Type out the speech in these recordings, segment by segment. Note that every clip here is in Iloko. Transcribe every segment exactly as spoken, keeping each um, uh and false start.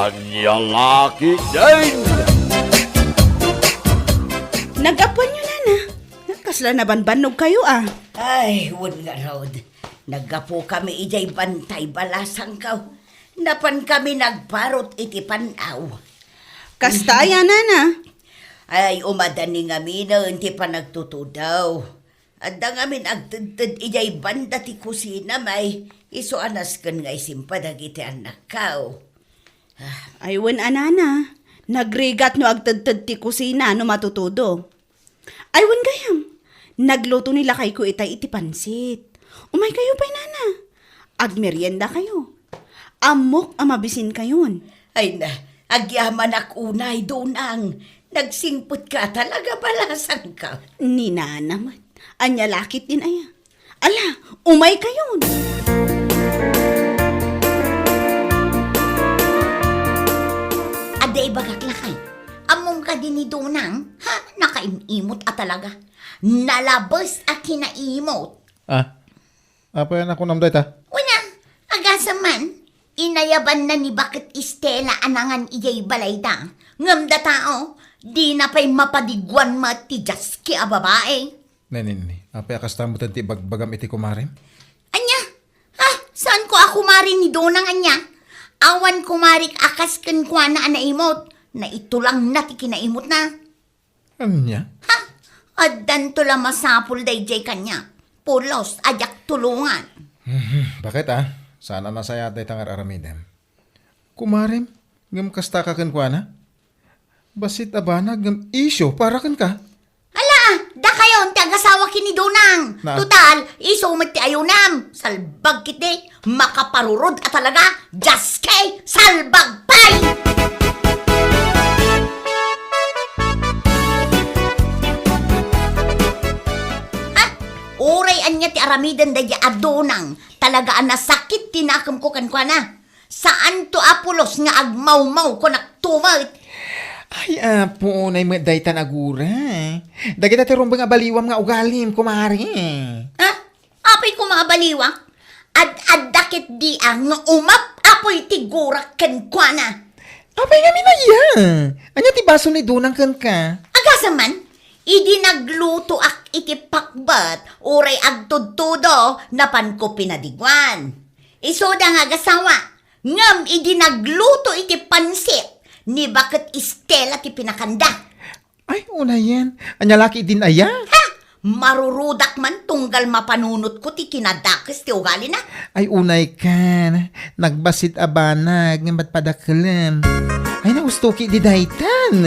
Ania la ketdin? Naggapuanyo, nana. Kasla nabanbannog kayo, a. Ay, wen ngarud. Naggapukami idiay bantay balasangko. Napankami nagparut iti pan-aw. Kasta aya, nana? Ay, umada ni ngaminen ti panagtutudo. Adda ngamin agtedted idiay banda ti kusina, may isu a nasken nga isimpa dagiti annakko. Ay, wen a, nana. Nagrigat no agtedted ti kusina no matutudo. Ay, wen gayam. Nagluto ni lakayko itay iti pansit. Umay kayo pay, nana. Agmerienda kayo. Ammok a mabisin kayon. Ay na, agyamanak unay, Donang. Nagsingpet ka talaga, balasangko. Ni nana met. Ania la ketdin aya? Ala, umay kayon. Adda ibagak lakay. Ammom kadi ni Donang? Ha? Nakaim-imot a talaga. Nalabes a kinaimot. Ah, apay a nakunam dayta? Wen a, agasem man, inayabanna ni baket Estela a nangan idiay balayda. Ngem data, o, dina pay mapadiguan met ti diaske a babai. Nenenni, apay a kasta met ti ibagbagam iti kumarem? Ania? Ha? Saanko a kumare ni Donang, ania? Awan kumarik a kas kenkuana a naimot. Naitulangna ti kinaimotna. Ania? Ha? Addanto la masapul daydiay kaniak. Pulos a diak tulongan. Mhm, baket a? Saan a nasayaat dayta nga ar-aramidem. Kumarem, ngem kasta ka kenkuana? Bassit a banag ngem isyu para kenka. Hala, dakayon ti agasawa ken ni Donang. Na- Total, isu met ti ayunam. Salbag ketdi, makaparurod a talaga. Diaske, salbag pay! Ha? Uray ania ti aramiden daydiay a Donang, talaga a nasakit ti nakemko kenkuana. Saanto a pulos nga agmawmaw, kunakto met. Ay, Apo, unay met daytan agura. Dagita ti rumbeng a baliwam nga ugalim, kumare. Ha? Apay koma a baliwak? Ad-adda ketdi a nga umap-apoy ti gurak kenkuana. Apay ngamin aya? Ania ti basol ni Donang kenka? Agasem man, idi naglutoak iti pakbet, uray agtudtudo, napanko pinadiguan. Isuda nga agasawa, ngem idi nagluto iti pansit, ni baket Estela ti pinakanda. Ay, unayen. Ania la ketdin aya? Ha? Marurudak man tunggal mapanunotko ti kinadakes ti ugalina. Ay, unay kan. Nagbassit a banag nga matpadakelem. Ay, nausto ketdi daytan.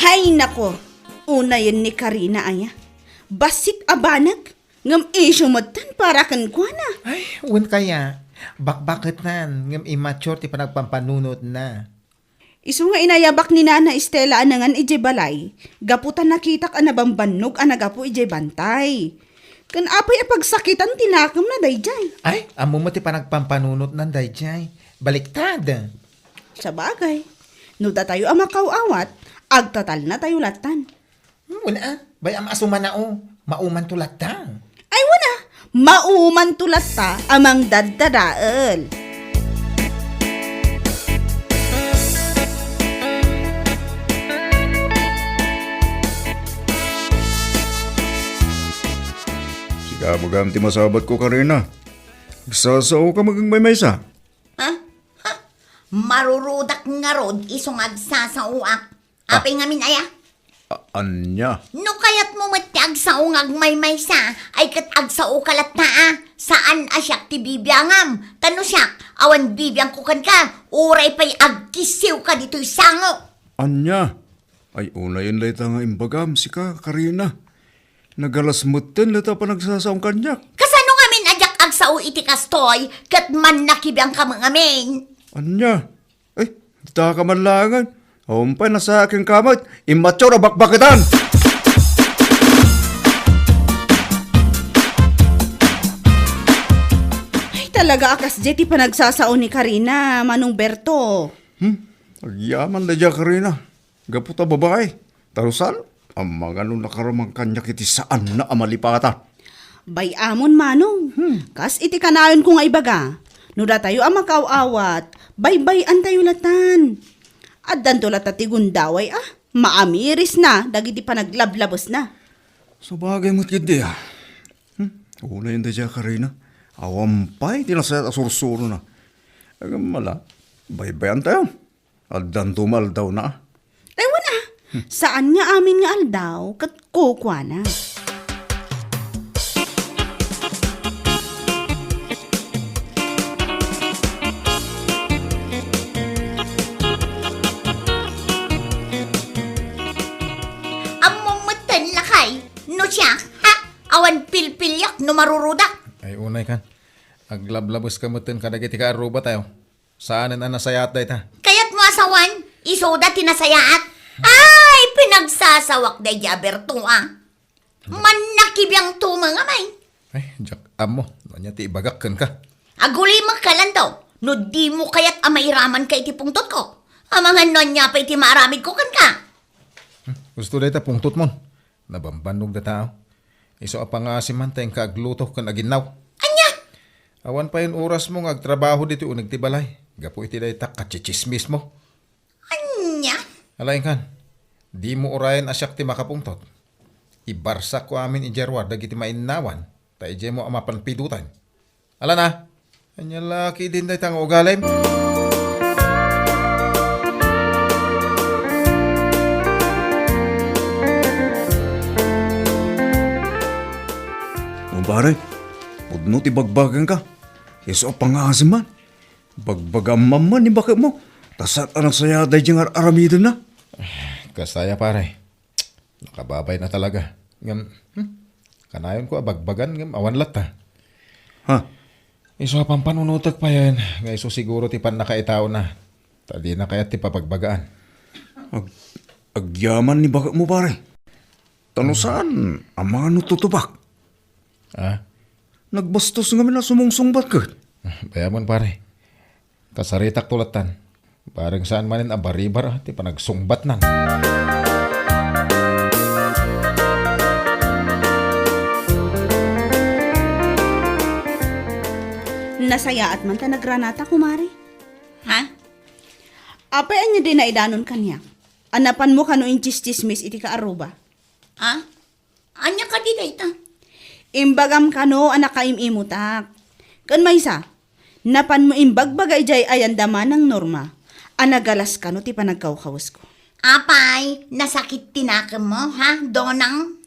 Hay nako, unayen ni Karina aya. Bassit a banag, ngem isyu metten para kenkuana. Ay, wen kaya, bakbaketan, ngem immature ti panagpampanunotna. Isu nga inayabak ni Nana Estela a nangan idiay balay, gapu ta nakitak a nabanbannog a naggapu idiay bantay. Ken apay a pagsakitan ti nakemna daydiay? Ay, ammo met ti panagpampanunotnan daydiay. Baliktad. Sabagay, no datayo a makaw-awat, agtatalnatayo lattan. Hmm, wen a, bay-am a sumana, o. Maumanto latta. Ay, wen a, maumanto latta a mangdaddadael. Sika met gayam ti masabatko, Karina. Agsasaoka met agmaymaysa. Ha? Ha? Marurudak ngarud isu nga agsasaoak. Ah. Apay ngamin aya? A-, ania? No kayatmo met ti agsao nga agmaymaysa, ay ket agsaoka latta a. Saan a siak ti bibiangam. Ta no siak, awan bibiangko kenka, uray pay agkissiwka ditoy sango. Ania? Ay, unayen dayta nga imbagam, sika, Karina. Nagalas metten dayta a panagsasaom kaniak. Kasano ngamin a diak agsao iti kastoy, ket mannakibiangka met ngamin? Ania? Ay, dita ka man laengen. Awan pay nasayaat kenka met, immature a bakbaketan! Ay, talaga a kasdiay ti panagsasao ni Karina, Manong Berto. Hmm? Agyaman daydiay a Karina. Gapu ta babai. Tarusal? Amangan no nakaruman kaniak iti saanna a malipatan. Bay-amon, Manong. Hmm. Kas iti kanayonko nga ibaga, no datayo a makaaw-awat, baybay-antayo latan. Addanto latta ti gundaway a maamirisna dagiti panaglablabesna. Sabagay met ketdi a. Hmm? Unayen daydiay a karina. Awan pay ti nasayaat a sursurona. Ngem ala, baybay-antayo. Addanto maaldawna. Ay, wen a. Saan nga amin nga aldaw ket kukuana. Ammom metten, lakay, no siak, ha? Awan pilpiliak no marurudak. Ay, unay kan. Aglablabeska metten kadagiti kaarrubatayo. Saanen a nasayaat dayta. Kayatmo a sawen, isuda ti nasayaat. Ay, pinagsasawak daydiay a Berto a. Mannakibiang tumeng a may. Ay, diak ammo, no ania ti ibagak kenka. Agulimekka lanto, no dimo kayat a mairamanka iti pungtotko. Amangan no ania pay ti maaramidko kenka. Hmm, gusto dayta pungtotmon. Nabambannog data, aw. Isu a pangngaasim man ta inka agluto ken aginnaw. Ania? Awan payen orasmo nga agtrabaho ditoy uneg ti balay. Gapu iti dayta kachichismismo. Ania? Ala, inkan. Dimo urayen a siak ti makapungtot. Ibarsakko amin idiay ruar dagiti mainnawan, ta idiaymo a mapanpidotan. Ala na, ania la ketdin dayta nga ugalim? Kumpare, pudno ti bagbaganka. Isu a pangngaasim man. Bagbagaam man ni baketmo. Ta saan a nasayaat daydiay nga ar-aramidenna. Kasta aya, pare. Nakababayna talaga. Ngem, hmm, kanayonko a bagbagan, ngem awan latta. Ha? Isu a pampanunotek payen, nga isu siguro ti pannakaitaona. Ta dina kayat ti pabagbagaan. Ag-, agyaman ni baketmo, pare. Ta no saan, amangan no tutubak. Ah? Nagbastos ngamin a sumungsungbat ket. Bay-amon, pare. Kasaritakto lattan. Bareng saan manen a baribara ti panagsungbatnan. Nasayaat man ta nagranata, kumare. Ha? Apay ania di naidanon kaniak? A napanmo kano intsistsismis iti kaarruba? Ha? Ania kadi dayta? Imbagam kano a nakaim-imutak. Ken maysa, napanmo imbagbaga idiay ayan da Manang Norma a nagalas kano ti panagkawkawesko. Apay, nasakit ti nakemmo, ha, Donang?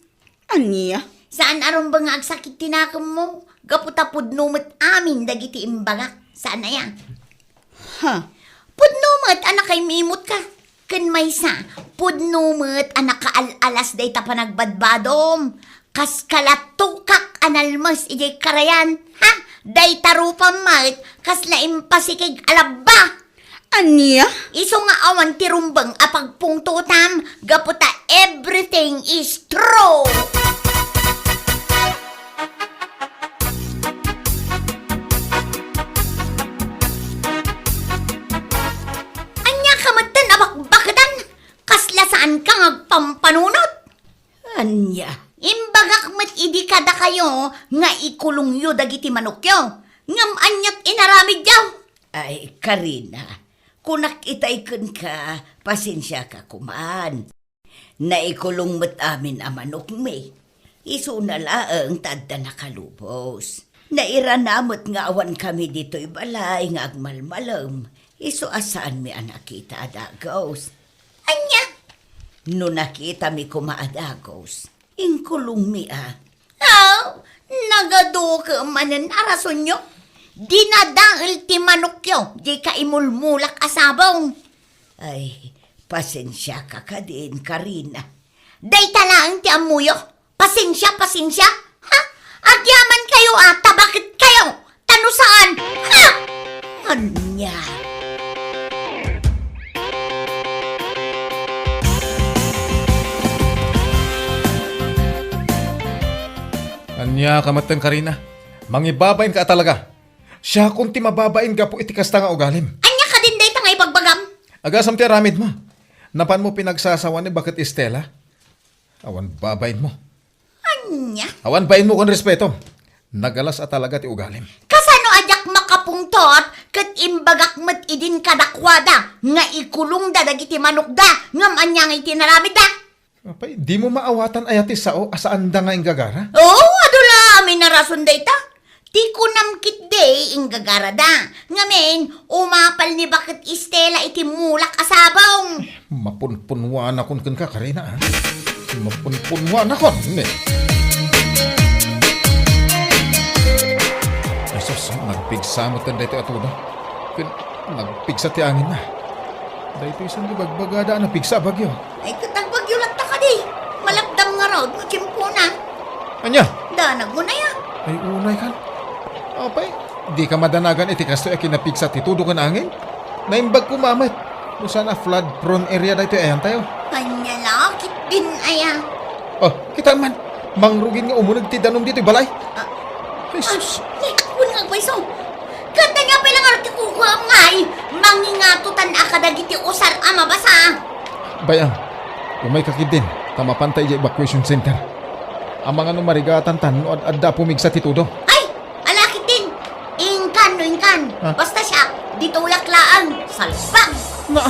Ania? Saan a rumbeng nga agsakit ti nakemmo? Gapu ta pudno met amin dagiti imbagak. Saan aya? Ha? Pudno met a nakaim-imutka. Ken maysa, pudno met a nakaal-alas dayta panagbadbadom. Kas kalatukak a nalmes idiay karayan. Ha? Dayta rupam met, kasla impasikeg a labba. Ania? Isu nga awan ti rumbeng a pagpungtotam, gapu ta everything is true. Ania ka metten a bakbaketan? Kasla saanka nga agpampanunot? Ania? Imbagak met idi kadakayo nga ikulongyo dagiti manokyo. Ngem aniat inaramidyo? Ay, Karina, kunak itay kenka, pasensiaka koman. Naikulong met amin a manokmi. Isuna laeng ta adda nakalubos. Nairana met nga awankami ditoy balay nga agmalmalem. Isu a saanmi a nakita a dagus. Ania? No nakitami koma a dagus, inkulongmi a. Aw, nagadukem manen a rasonyo. Dinadael ti manokyo, di kaimulmulak a sabong. Ay, pasensiaka kadin, Karina. Dayta laeng ti ammoyo. Pasensia, pasensia. Ha? Agyaman kayo, ah, ta baket kayo. Ta no saan, ha? Ania? Ania ka metten, Karina? Mangibabain ka talaga. Siakon ti mababain gapu iti kasta nga ugalim. Ania kadin dayta nga ibagbagam? Agasam ti aramidmo. Napanmo pinagsasawan ni baket Estela? Awan babain mo. Ania? Awan bain mo kon respeto. Nagalas a talaga ti ugalim. Kasano a diak makapungtot ket imbagak met idin kadakuada nga ikulongda dagiti manokda ngem ania nga iti naramidda? Apay, di mo maawatan aya ti sao a saanda nga inggagara? Oo, adu la amin a rason dayta. Ti kunam ketdi, inggagarada. Ngamin, umapal ni Baket Estela iti mulak a sabong. Mapunpunwanakon kenka, Karina, a. Mapunpunwanakon, ne. Jesus, nagpigsa met daytoy a tudo. Ken, nagpigsa ti anginna. Daytoy san ibagbagada a napigsa a bagyo. Ay, ket agbagyo latta kadi. Malapdam ngarud nga tiempona. Ania? Danag mo na ya. Ay, unay kan. Apay, di ka madanagan iti kastoy a kinapigsa ti tudo ken angin? Naimbag koma met. No saan a flood prone area daytoy ayantayo. Ania la, ket din aya. Oh, kita man. Mangrugin nga umuneg ti danum ditoy balay. Ah. Ay, sus. Ah, ni, kun nga agpayso. Ket ania pay la ngarud ti kukuam ngay? Mangingatotan a kadagiti usar a mabasa. Bay-am, umayka ketdin, ta mapanta idiay evacuation center. Amangan no marigatantan no ad-adda a pumigsa ti tudo. Ay, ala ketdin. Inkan no inkan. Ha? Basta siak, ditoyak laeng. Salbag. Na.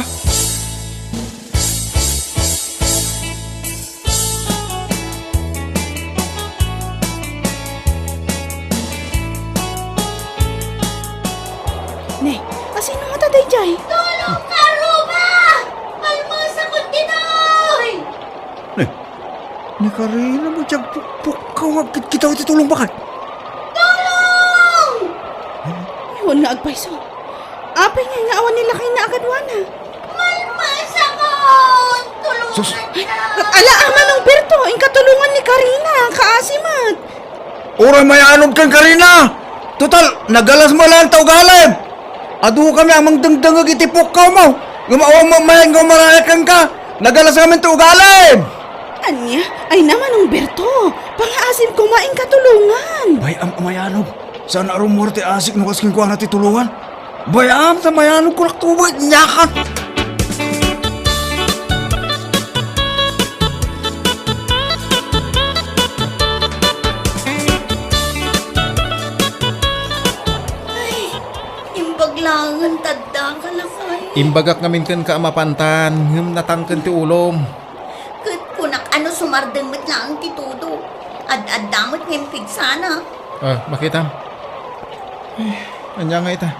Ne, asino ngata daydiay? Tulong, Karuba! Malmasakon ditoy! Ne, ni Karina met ti agpukpukkaw nga agkitkitaw iti tulong, baket. Tulong! Ay, wen nga agpayso. Apay ngay nga awan ni lakayna a kaduana? Malmasakon! Tulungan Sus! Ala, Manong Berto, inka tulongan ni Karina, kaasi met. Uray mayanodkan, Karina! Total, nagalas mo laeng ta ugalim! Adu kami a mangdengdengngeg iti pukkaw mo! Ngem awan mo mayan nga umarayat kenka! Nagalas ngamin ta ugalim! Ania? Ay na, Manong Berto, pangaasim koma, inka tulongan! Bay-am a mayanog! Saan a rummuar ti asik no kas kenkuana ti tulongan? Bay-am ta mayanog, kunak tubo, iti niakan. Ay, imbag laengen ta adda ka lakay. Imbagak ngamin kenka a mapantan, ngem natangken ti ulom. Ket kunak a no sumardeng met laeng ti tudo. Ad-adda met nga impigsana. Ah, makitam. Eh, ania nga ita?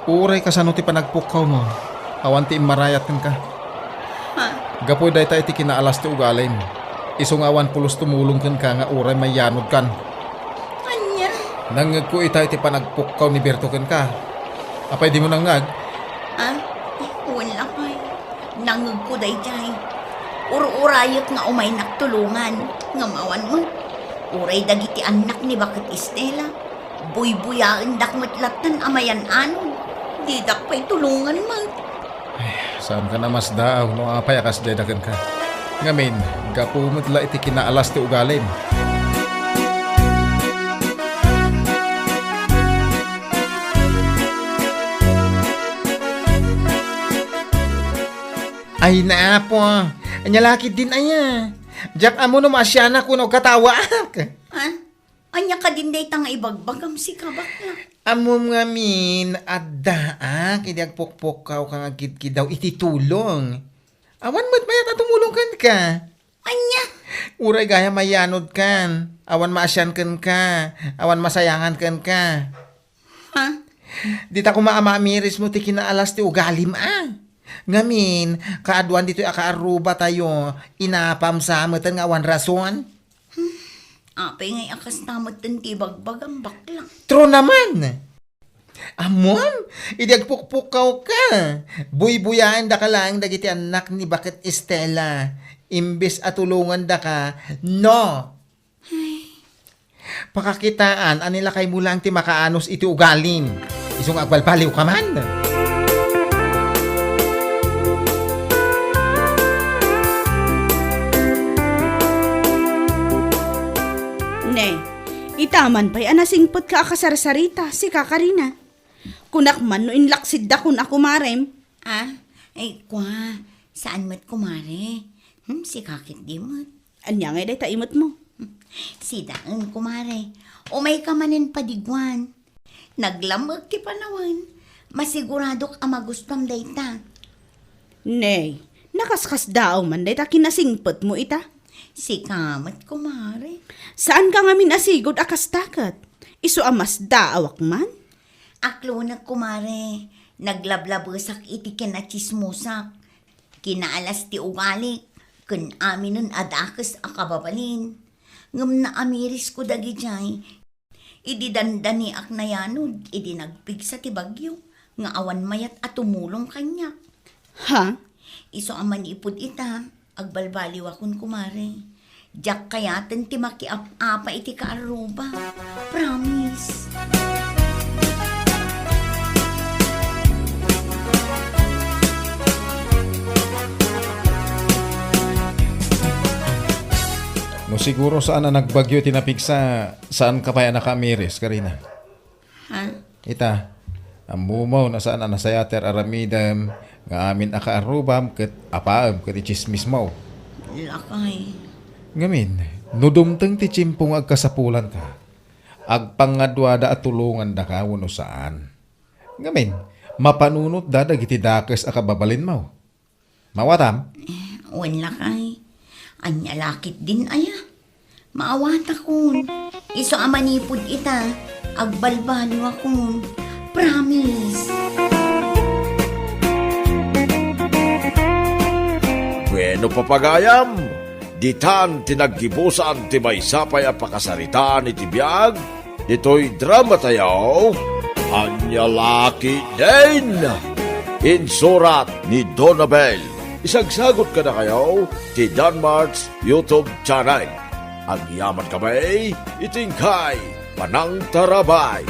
Uray kasano ti panagpukkawmo, awan ti immarayat kenka. Ha? Gapu dayta iti kinaalas ti ugalim. Isu nga awan pulos tumulong kenka nga uray mayanodkan. Ania? Nangngegko ita iti panagpukkaw ni Berto kenka. Apay dimo nangngeg? Ah, wen la pay. Nangngegko daydiay. Ur-urayek nga umaynak tulongan, ngem awan met. Uray dagiti annak ni Baket Estela, buybuyaendak met lattan a mayan-anod. Didak pay tulongan met. Ay, saanka a masdaaw no apay a kasdiay da kenka. Ngamin, gapu met la iti kinaalas ti ugalim. Ay, naapo. Ania la ketdin aya? Diak ammo no maasianak wenno katawaak. Ha? Ania kadin dayta nga ibagbagam, sika, bakla? Ammom ngamin, addaak idi agpukpukkawka nga agkidkidaw iti tulong. Awan met mayat a tumulong kenka. Ania? Uray gayam mayanodkan, awan maasian kenka, awan masayangan kenka. Ha? Dita koma a mamirismo ti kinaalas ti ugalim a. Ngamin, kaaduan ditoy a kaarrubatayo, inapam sa meten nga awan rason? Hmm. Apay ngay a kasta meten ti ibagbagam, bakla? True naman! Ammom, idi agpukpukkawka, buybuyaendaka laeng dagiti annak ni Baket Estela, imbes a tulongandaka, no? Ay. Pakakitaan a ni lakaymo laeng ti makaanus iti ugalim. Isu nga agbalbaliwka man. Ne, ita man pay a nasingpetka a kasarsarita, sika, Karina. Kunak man no inlaksiddakon a kumarem. Ah, ay, kua, saan met kumare? Hmm, sika ketdi met. Ania ngay dayta imetmo? Sidaen, kumare. Umayka manen padiguan. Naglam-ek ti panawen. Masiguradok a magustuam dayta. Nay, nakaskasdaaw man dayta kinasingpetmo ita. Sika met, kumare. Saanka ngamin a sigud a kasta ket? Isu a masdaawak man? Aklonek, kumare. Naglablabesak iti kinatsismosak. Kinaalas ti ugalik, ken aminen a dakes a kababalin. Ngem naamirisko dagidiay, idi dandaniak nayanod idi nagpigsa ti bagyo nga awan mayat a tumulong kaniak. Ha? Isu a manipud ita, agbalbaliwakon, kumare. Diak kayaten ti makiap-apa iti kaarruba. Promise. No siguro saan a nagbagyo ti napigsa, saanka pay a nakaamiris, Karina? Ha? Ita, ammomo no saan a nasayaat ti ar-aramidem nga amin a kaarrubam ket apaem ket itsismismo. Lakay. Ngamin, no dumteng ti tiempo nga agkasapulanka, agpangngaduada a tulongandaka wenno saan. Ngamin, mapanunotda dagiti dakes a kababalinmo. Maawatam? Eh, wen lakay. Ania la ketdin aya? Maawatakon. Isu a manipud ita, agbalbaliwakon. Promise. Bueno, papagayam, ditan ti naggibusan ti maysa pay a pakasaritaan iti biag ditoy dramatayo, Ania la ketdin? Insurat ni Donabel. Isagsagut kadakayo ti Danmart's YouTube channel. Agyamankami iti inkay panangtarabay.